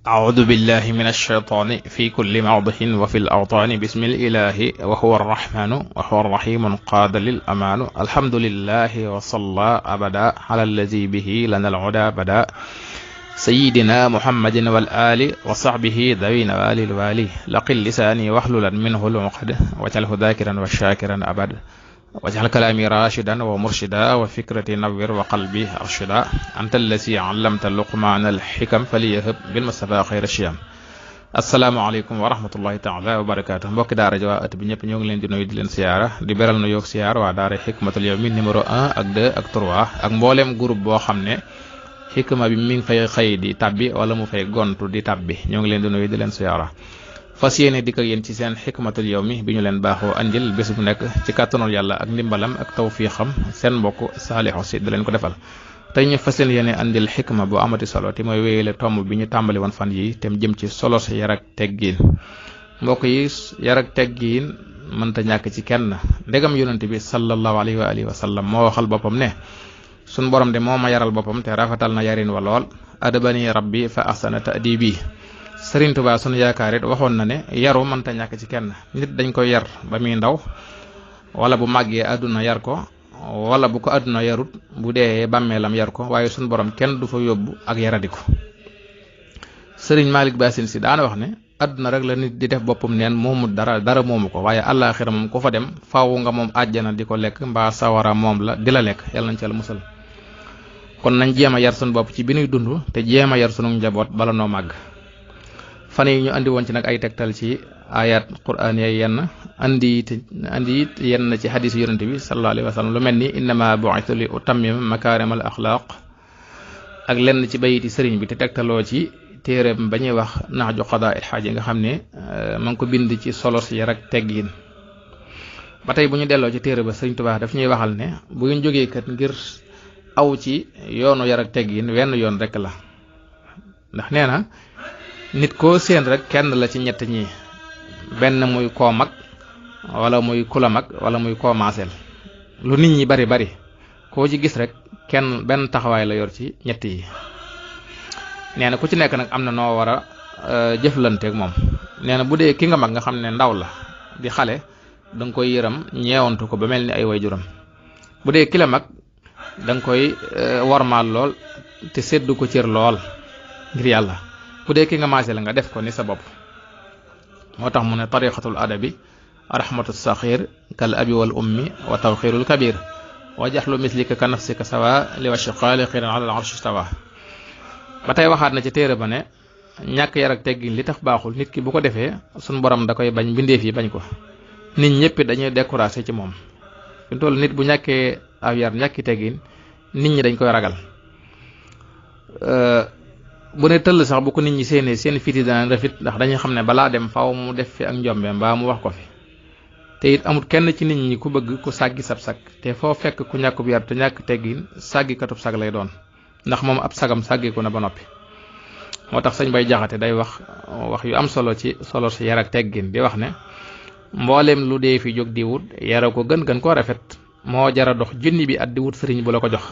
أعوذ بالله من الشيطان في كل موضع وفي الأوطان بسم الإله وهو الرحمن وهو الرحيم قاد للأمان الحمد لله وصلى أبدا على الذي به لنا العدا بدا سيدنا محمد والآل وصحبه ذوي نوال الوالي لقل لساني واحللا منه العقد واجعله ذاكرا وشاكرا أبدا واجعل كلامي راشدا ومرشدا وفكرتي نور وقلبي أرشدا أنت الذي علمت لقمان الحكم فليهب بالمصطفى خير الشيام asalaamaaleykum wa rahmatullahi taala wa barakaatu mbokki daara ji waa at bi ñëpp ñoo ngi leen di nuyu di leen siyaara di beral nu yoog siyaar waa daara Hikmatul Yawmi numéro 1 ak 2 ak 3 ak mbooleem groupe boo xam ne xikma bi mi ngi fay xëy di tabbi wala mu fay gontu di tabbi ñoo ngi leen di nuyu di leen siyaara fas yéene dikk ak yéen ci seen Hikmatul Yawmi bi ñu leen baaxoo andil bés bu nekk ci kàttanul yàlla ak ndimbalam ak tawfiixam seen mbokk Saliou Sy di leen ko defal tey ñu fas yéene andil xikma bu amati solo te mooy wéyale tomb bi ñu tàmbali woon fan yi te jëm ci solo si yar ak teggiin mbokk yi yar ak teggiin mënta ñàkk ci kenn ndegam yonent bi sallallahu alayhi wa alihi wa sallam moo waxal boppam ne suñ borom de moo ma yaral boppam te rafetal na yarin wa lool adabani rabbi fa ahsana ta'dibi Sëriñ Tuubaa sunu yaakaar it waxoon na ne yaru mënta ñàkk ci kenn nit dañ koy yar ba muy ndaw wala bu màggee àdduna yar ko wala bu ko àdduna yarut bu dee bàmmeelam yar ko waaye suñ borom kenn du fa yóbbu ak yaradiku Sëriñ Malick Bassine Sy daana wax ne àdduna rek la nit di def boppam neen moomu dara moomu ko waaye àllaaxira moom ku fa dem faaw nga moom àjjana di ko lekk mbaa sawara moom la di la lekk yàlla nañ ci Yàlla musal kon nañ jéem a yar suñu bopp ci bi ñuy dund te jéem a yar sunu njaboot bala noo màgg fan yi ñu andi woon ci nag ay tegtal ci ayat quraan yay yenn andi it yenn ci xadiis yonente bi sallallahu alayhi wa sallam lu mel ni innama bu'ithtu li utammima makaarimal axlaaq ak lenn ci bayiti sëriñ bi te tegtaloo ci téereem ba ñuy wax Nahju Qadaa il Haaj nga xam ne ma ngi ko bind ci solo si yar ak teggiin ba tey bu ñu delloo ci téere ba Sëriñ Tuubaa daf ñuy waxal ne bu ngeen jógee kat ngir aw ci yoonu yar ak teggiin wenn yoon rek la ndax nee na nit koo seen rek kenn la ci ñett ñi benn muy koo mag wala muy kula mag wala muy koo maaseel lu nit ñi bari koo ci gis rek kenn benn taxawaay la yor ci ñett yi nee na ku ci nekk nag am na noo war a jëflanteeg moom nee na bu dee ki nga mag nga xam ne ndaw la di xale danga koy yëram ñeewantu ko ba mel ni ay waajuram bu dee ki la mag danga koy wormaal lool te seddu ko cër lool ngir yàlla bu dee ki nga maaseel nga def ko ni sa bopp moo tax mu ne tariqatul adabi rahmatu saxir kal abi wal ummi wa tawxirul kabir wa jaxlu mislika ka nafsika sawa li wa shiqaali xiran ala al arshi stawa ba tey waxaat na ci téere ba ne ñàkk yar ak teggin li tax baaxul nit ki bu ko defee suñ borom da koy bañ mbindeef yi bañ ko nit ñëpp dañuy découragé ci moom fi mu toll nit bu ñàkkee aw yar ñàkki teggin nit ñi dañ koy ragal bu ne tëll sax bu ko nit ñi séenee seen fiti dana rafet ndax dañuy xam ne balaa dem faaw mu def fi ak njombe mbaa mu wax ko fi te it amul kenn ci nit ñi ku bëgg ku sàggi sab sag te foo fekk ku ñàkkub yar te ñàkk teggin sàggi katub sag lay doon ndax moom ab sagam sàggiku na ba noppi moo tax sëñ Bay Jaxate day wax yu am solo ci solo si yar ak teggin di wax ne mbooleem lu dee fi jóg di wut yara ko gën koo rafet moo jara dox junni bi at di wut sëriñ bu la ko jox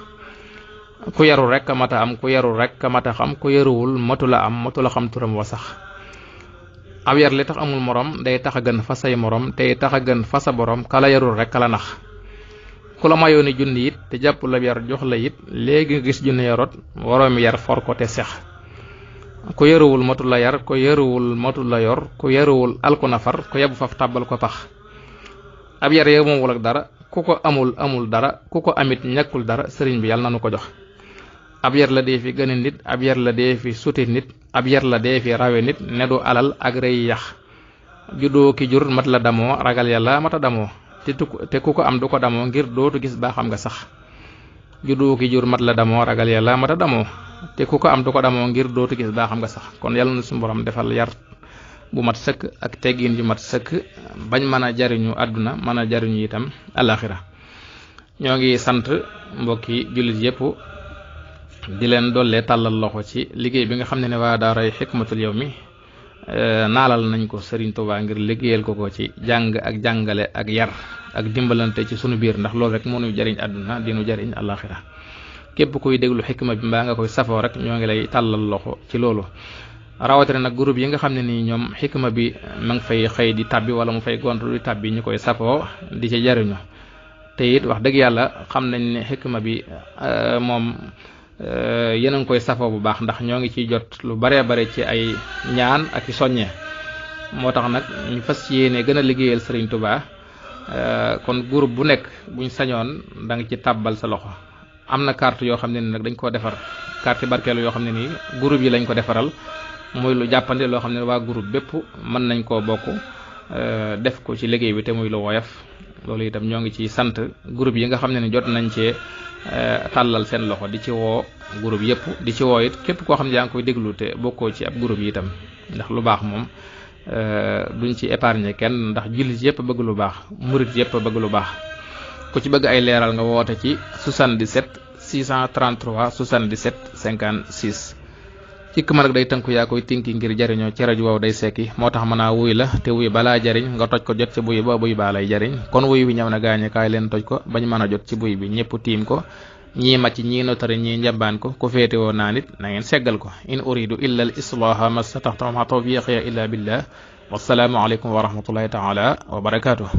ku yarul rek a mata am ku yarul rek a mata xam ku yaruwul matu la am matu la xam turam wa sax ab yar li tax amul morom day tax a gën fa say morom tey tax a gën fa sa borom kala yarul rek kala nax ku la mayooni junni it te jàpp la yar jox la it léegi nga gis junni yarot waroomi yar for ko te sex ku yaruwul matu la yar ku yaruwul matu la yor ku yaruwul alku nafar ku yebu faf tàbbal ko pax ab yar yow moomul ak dara ku ko amul dara ku ko amit ñàkkul dara sëriñ bi yàlla nanu ko jox ab yar la dee fi gëne nit ab yar la dee fi suti nit ab yar la dee fi rawe nit ne du alal ak rëy yax juddoo ki jur mat la damoo ragal yàlla mata damoo te ku ko am du ko damoo ngir dootu gis baa xam nga sax juddoo ki jur mat la damoo ragal yàlla mata damoo te ku ko am du ko damoo ngir dootu gis baa xam nga sax kon yàlla na suñu borom defal yar bu mat sëkk ak teggin yu mat sëkk bañ mën a jariñu àdduna mën a jariñu itam alaxira ñoo ngi sant mbokki jullit yépp di leen dollee tàllal loxo ci liggéey bi nga xam ne waa daaray Hikmatul Yawmi naalal nañ ko Serigne Touba ngir liggéeyal ko ci jàng ak jàngale ak yar ak dimbalante ci sunu biir, ndax loolu rek moo ñu jariñ àdduna di nu jariñ àllaaxira. képp kuy déglu xikma bi mbaa nga koy safoo rek ñoo ngi lay tàllal loxo ci loolu. rawatina nag groupe yi nga xam ne nii ñoom xikma bi ma ngi fay xëy di tabbi wala mu fay gontu di tabbi, ñu koy safoo di ci jariñu. te it wax dëgg yàlla xam nañ ne xikma bi moom yéen a ngi koy safoo bu baax, ndax ñoo ngi ciy jot lu baree bare ci ay ñaan ak i soññe. moo tax nag ñu fas yéene gën a liggéeyal Serigne Touba. kon groupe bu nekk buñ sañoon da nga ci tàbbal sa loxo. am na carte yoo xam ne ni nag dañ koo defar, carte barkeelu yoo xam ne nii groupe yi lañ ko defaral, muy lu jàppandi loo xam ne waa groupe bépp mën nañ koo bokk def ko ci liggéey bi te muy lu woyof. loolu itam ñoo ngi ci sant groupe yi nga xam ne ni jot nañ cee tàllal seen loxo, di ci woo groupe yëpp, di ci woo it képp koo xam ne yaa ngi koy déglu te bokkoo ci ab groupe yi itam, ndax lu baax moom duñ ci épargner kenn, ndax jullit yëpp bëgg lu baax, murit yëpp bëgg lu baax. ku ci bëgg ay leeral nga woote ci 77 633 77 56. xikma nag day tënku yaa koy tinki ngir jariñoo ci rajo wow day sekki, moo tax mën a wuy la te wuy balaa jariñ nga toj ko jot ci buy ba buy baa lay jariñ. kon wuy wi ñëw na gaañe kaay leen toj ko bañ mën a jot ci buy bi ñëpp tiim ko, ñii màcc ñii notari ñii njambaan ko, ku féete woo naa nit na ngeen seggal ko. in uridu illa al islaha mastataxta ma tawfiqiya illa billah. wassalaamu aleykum wa rahmatullahi taala wa barakaatuh.